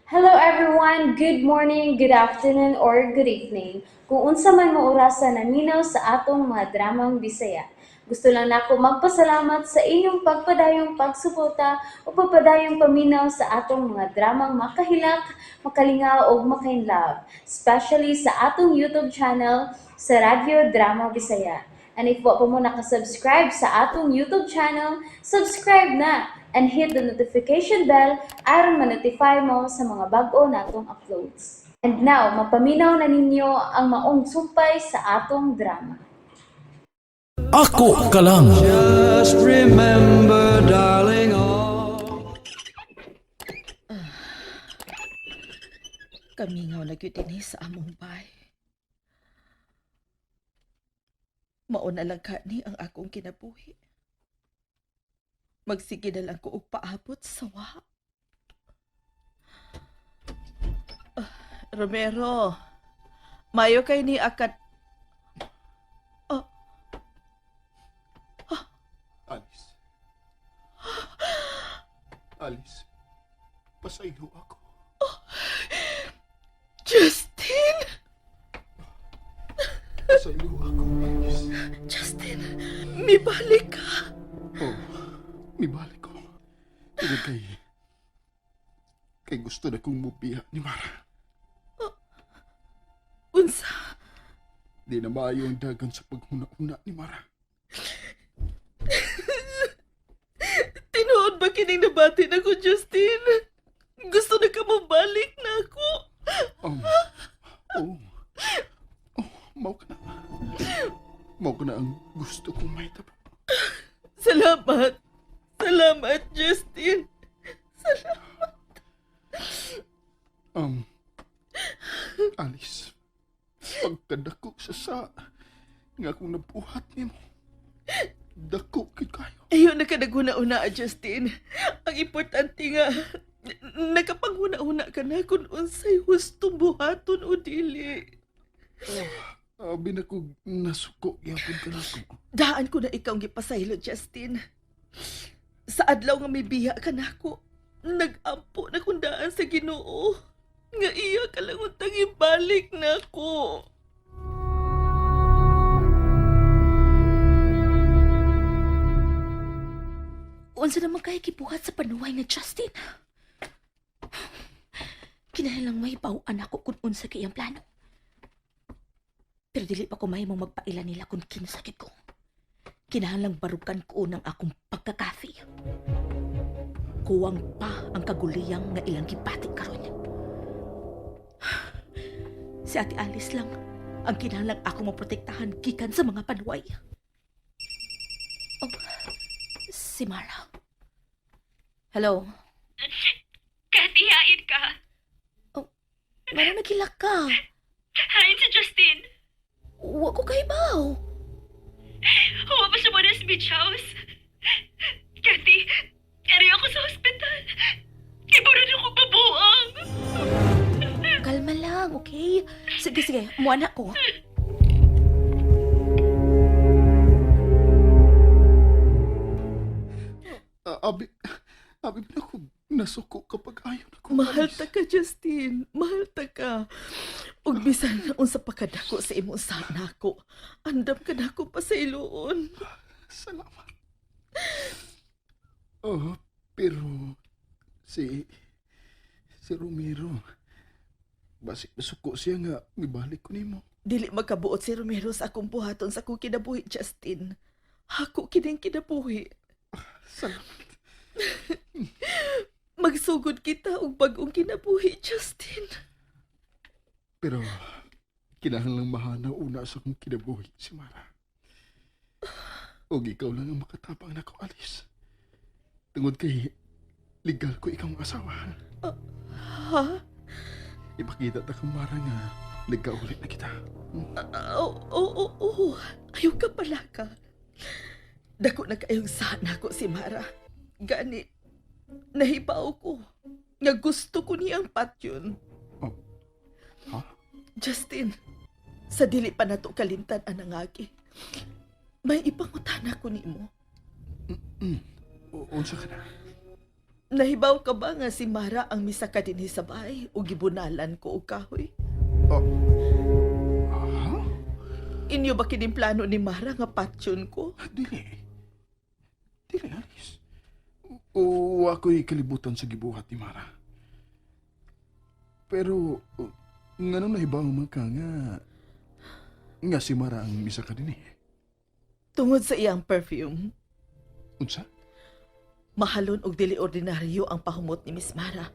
Hello everyone! Good morning, good afternoon, or good evening. Kung unsa man mo orasa naminaw sa atong mga dramang Bisaya. Gusto lang nako magpasalamat sa inyong pagpadayong pagsuporta o pagpadayong paminaw sa atong mga dramang makahilak, makalingaw ug makainlove, especially sa atong YouTube channel sa Radyo Drama Bisaya. And if wa pa mo nakasubscribe sa atong YouTube channel, subscribe na and hit the notification bell aron ma-notify mo sa mga bag-o natong uploads. And now, mapaminaw na ninyo ang maong sumpay sa atong drama. Ako ka lang. Just remember, darling, all. Kamingaw na gyud dinhi sa among bay. Mao na lang kani ang akong kinabuhi. Magsige na lang ko og paabot sa wa. Ah, Romero, mayo kay ni akad. Alice. Alice, pasaylo ako. Justin! Pasaylo ako, Alice. Justin, mibalik ka. Oh, mibalik ko. Tungod kay gusto na kong mubiya ni Mara. Unsa? Di na maayo ang dagan sa paghuna-una ni Mara. Tinuod ba kining nabati na ko, Justin? Gusto na ka mabalik na ako. Oh, oh, mao ka na. Mao ka na ang gusto kong mahitabo. Salamat. Salamat, Justin. Alice, pagkadako sa nga akong nabuhat nimo. Dako kid kayo. Ayaw na ka naghuna-una, Justin. Ang importante nga, nakapanghuna-una ka na kung unsay hustong buhaton o dili. Abi na ko nasuko gyapon ka nako. Daan ko na ikaw ang gipasaylo, Justin. Sa adlaw nga may biya ka nako, nag-ampo na kung daan sa Ginoo. Nga iya ka lang untang ibalik na ako. Unsa naman kay gibuhat sa panuway ni Justin? Kinahanglang may bawaan ako kung unsa kay iyang plano. Pero dili pa ko mahimong magpaila nila kung kinsakit ko. Kinahanglang barukan ko ng akong pagkakafi. Kuwang pa ang kaguliyang nga ilang gibati karon. Si Ate Alice lang ang kinahanglang ako maprotektahan gikan sa mga panuway. Oh, si Mara. Hello? Kathy, hain ka. Oh, Mara, nagilak ka. Hain si Justin. Wa ko kahibaw. Huwa pa siya muna sa beach house. Kathy, ari ako sa ospital. Iburan ako pabuang. Kalma lang, okay? Sige, sige. Muana ko. Abi, abi na ko nasuko kapag ayaw na ko. Mahal Alice. ta ka, Justin. Mahal ta ka. Ug bisan unsa pa kadako sa imong sana ko. Andam ka nako pa sa iluon. Salamat. Oh, pero si Romero, basik masuko siya nga mibalik ko nimo. Dili magkabuot si Romero sa akong buhaton sa akong kinabuhi, Justin. Ako kining kinabuhi. Salamat. Magsugod kita og bag-ong kinabuhi, Justin. Pero kinahanglang mahanaw una sa akong kinabuhi si Mara. Og ikaw lang ang makatabang nako, Alice. Tungod kay legal ko ikaw ang asawa. Ha? Ipakita ta kang Mara nga nagkaulit na kita. Oo, oo, oo. Ayaw ka pala ka. Dako na kayong sana ko si Mara. Gani, nahibaw ko. Nga gusto ko niyang patyon. Oh. Ha? Justin, sa dili pa nato kalimtan ang nangagi. May ipangutana ko nimo. Unsa ka na? Nahibaw ka ba nga si Mara ang misaka dinhi sa bahay o gibunalan ko og kahoy? Oh. Ha? Inyo ba kining plano ni Mara nga patyon ko? Dili. Dili, Alice. O ako'y kalibutan sa gibuhat ni Mara. Pero, nganong nahibaw man ka nga si Mara ang misa ka din eh. Tungod sa iyang perfume, Unsa? mahalon og dili ordinaryo ang pahumot ni Miss Mara.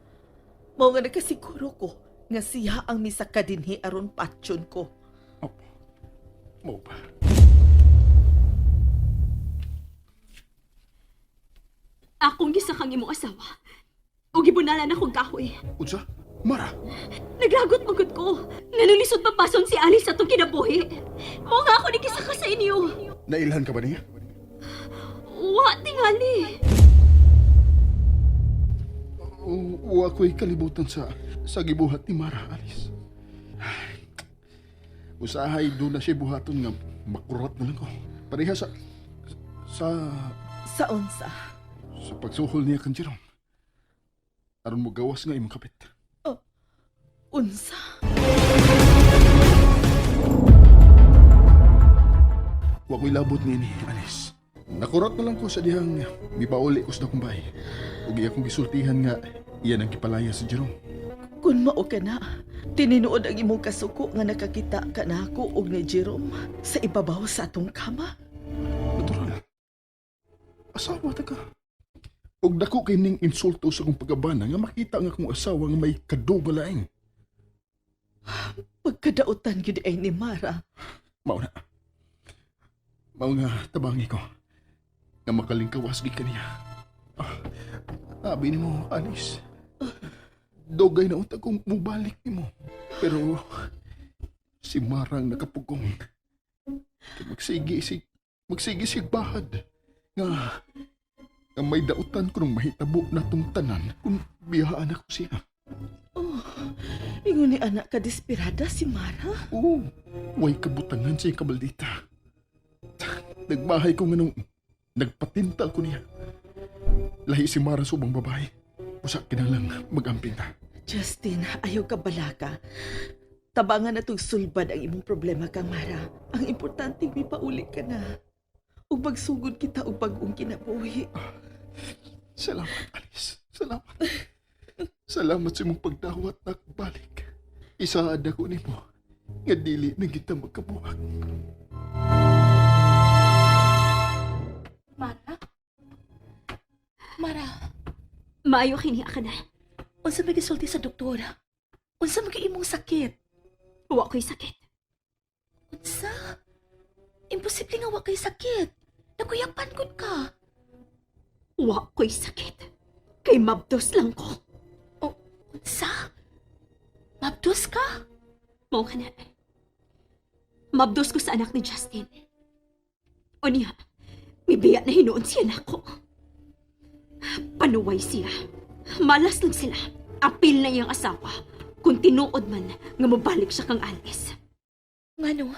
Mao nga nakasiguro ko nga siya ang misaka dinhi aron patyon ko. Oh, mao ba? Akong gisakang imong asawa. O gibunalan akong kahoy. Unsa? Mara! Naglagot magod ko. Nanulisod papason si Alice sa itong kinabuhi. Mao nga ako ni gisaka sa inyo. Nailhan ka ba niya? Wa tingali. O ako'y kalibutan sa gibuhat ni Mara, Alice. Ay, usahay doon na siya buhaton nga makurat na lang ko. Pareha sa Sa unsa? sa pagsuhol niya kang Jerome. Aron mo gawas nga imong kapit. Unsa? Wa ko'y labot niini, Alice. Nakurat na lang ko sa dihang mipauli ko sa dakong bahay. Ug iya kong gisultihan nga iyan ang gipalaya si Jerome. Kun mao ka na, tininuod ang imong kasuko nga nakakita ka na ako og ni Jerome sa ibabaw sa atong kama. Natural. Asawa ta ka. Ug dako kay ning insulto sa akong pagabana nga makita nga akong asawa nga may kadugo laing. Pagkadautan gyud ay ni Mara. Mao na. Mao nga tabangi ko. Nga makalingkawas gid kaniya. Ah, abi nimo, Alice. Dugay na unta kong mubalik nimo. Pero si Marang nakapugong. Kay magsigi sig bahad nga nga may dautan ko nung mahitabo na tong tanan kung biyaan ako siya. Oh, ingon ni anak ka desperada si Mara. Oo, way kabutangan siya kabaldita. Nagbahay ko nga nung nagpatintal ko niya. Lahi si Mara sa ubang babae. Usa kinahanglang mag-amping ta. Justin, ayaw ka balaka. Tabangan na tong sulbad ang imong problema kang Mara. Ang importante may pauli ka na. Ug magsugod kita og bag-ong kinabuhi. Salamat, Alice. Salamat. Salamat sa imong pagdawat na balik. Isaad ako nimo nga dili na kita magkabuhak. Mara? Mara, Maayo kini ka na. unsa may gisulti sa doktor? Unsa may imong sakit? Wa ko'y sakit. Unsa? Imposible nga wa kay sakit. Nakuyapan gud ka. Wa ko'y sakit. Kay mabdos lang ko. Unsa? Mabdos ka? Mao ka na. Mabdos ko sa anak ni Justin. O niya, mibiya na hinuon siya nako. Panuway siya. Malas lang sila. Apil na iyang asawa. Kung tinuod man nga mabalik siya kang Alice. Ngano?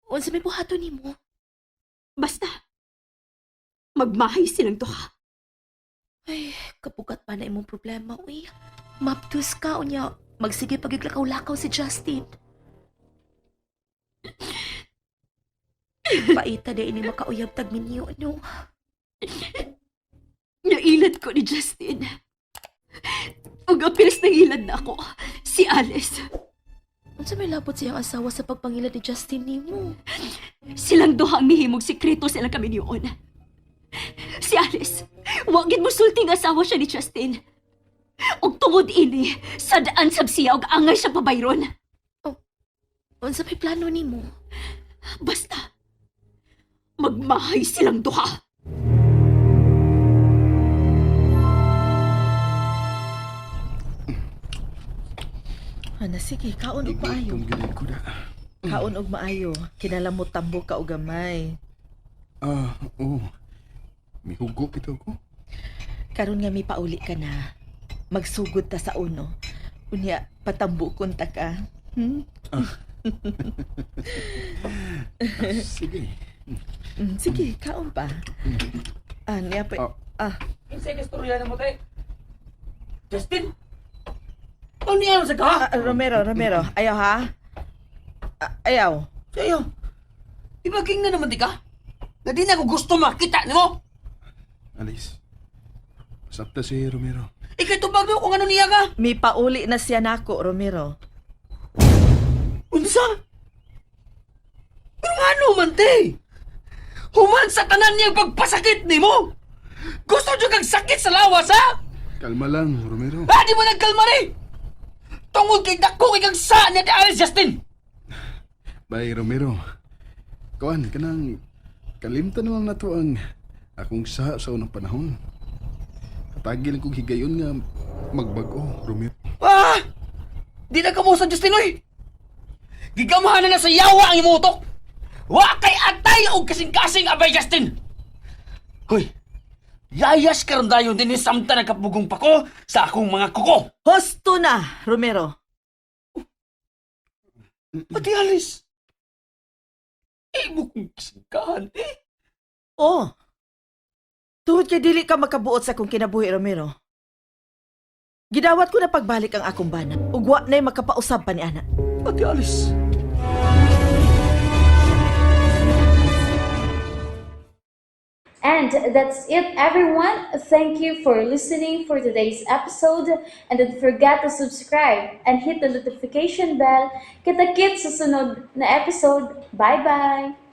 Unsa may buhaton nimo? Basta, magmahay silang duha. Ay, kapugat pa na imong problema, uy. Mabdos ka, unya. Magsige pagiglakaw-lakaw si Justin. Paita na ini makauyab tag minyo, no? Nailad ko ni Justin. Ug apilis ng ilad na ako, si Alice. Unsa may labot siyang asawa sa pagpangilad ni Justin nimo? Silang duha ang mihimog sikreto silang kami niyon. Si Alice, wagin mo sulting asawa siya ni Justin. Og tungod ini, sa daan sab siya og angay siya pabayron. Unsa may plano nimo? Basta, magmahay silang duha. Ana sige, kaon og maayo. Igutom gyud ko na. Kaon og maayo. Kinahanglan mo tambo ka og gamay. Ah, oo. Mihugo bitaw ko. Karon nga may pauli ka na. Magsugod ta sa uno. Unya, patambo kun ta ka. Hmm? Ah, sige. Sige, kaon pa. Ah, niya pa. Ah. Ah, Kinsa istorya na mo te? Justin! Ano niya sa ka? Ah, Romero, Romero, ayaw ha? Ah, ayaw. Sayo, ibaging na naman di ka? Na di na ko gusto makita nimo. Alice, pasapta si Romero. Ikay tubag mo kung ano niya ka. May pauli na siya nako, Romero. Unsa? Pero ano man te? Human sa tanan niyang pagpasakit nimo. Gusto jud kang sakit sa lawas ha? Kalma lang, Romero. Ah, di mo nagkalma ni! Tungod kay dako kay kang sa niya di Alice Justin! Bye, Romero. Kuan, kanang kalimtan na lang nato ang akong sa unang panahon. Katagi lang kong higayon nga magbag-o, Romero. Ah! Di na kamo sa Justin oy! Gigamahan na na sa yawa ang imong utok! Wa kay atay og kasing-kasing abay Justin! Hoy! Yayas karon dayon din samta nagkapugong pa ko sa akong mga kuko. Hosto na, Romero. Pati Alice. Imo kong kasingkahan eh. Oh. Tuhod kay dili ka makabuot sa akong kinabuhi, Romero. Gidawat ko na pagbalik ang akong bana. Ug wa na'y makapausab pa ni ana. Pati Alice. And that's it, everyone. Thank you for listening for today's episode. And don't forget to subscribe and hit the notification bell. Kita-kits sa sunod na episode. Bye-bye!